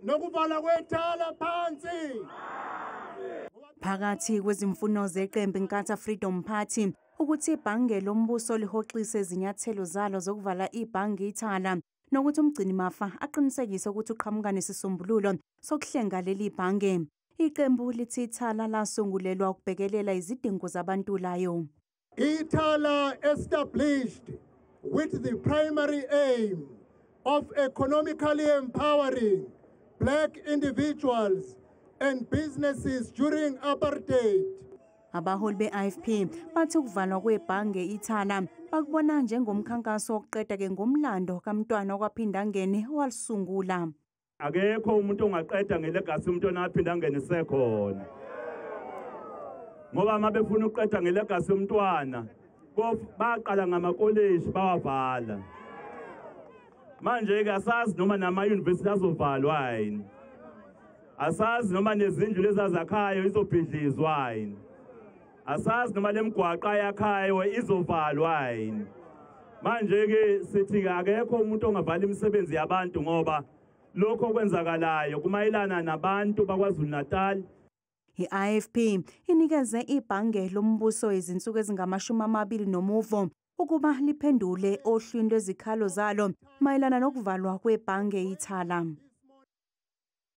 Nokuvala kweThala phansi. Phakathi kwezimfuno zeqembu Inkatha Freedom Party ukuthi ibhange lombuso lihoxise izinyathelo zalo zokuvala ibhange Ithala nokuthi umgcinimafa aqinisekise ukuthi uqhamuka nesisombululo sokuhlenga leli bhange. Iqembu lithi Ithala lasungulelwa ukubhekelela izidingo zabantulayo. Ithala established with the primary aim of economically empowering black individuals and businesses during apartheid. Abaholi be-IFP bathi ukuvalwa kwebhange Ithala bakubona njengomkhankaso wokuqeda ke ngomlando kaMntwana kwaPhindangene owalisungula. Akekho umuntu ongaqeda ngelegacy uMntwana waPhindangene sekhona. Ngoba uma befuna ukuqeda ngelegacy uMntwana, baqala ngamakoleji bawavala. Manje ke asazi noma nama-university azovalwa yini. Asazi noma nezindlu lezazakhayo izobhidlizwa yini. Asazi noma lemigwaqo yakhayo izovalwa yini. Manje ke sithi akekho umuntu ongavala imisebenzi yabantu ngoba lokho okwenzakalayo kumayelana nabantu baKwaZulu Natal. I-IFP inikeze ibhange lombuso izinsuku ezingama-25 ukuba liphendule ohlwini lwezikhalo zalo mayelana nokuvalwa kwebhange Ithala.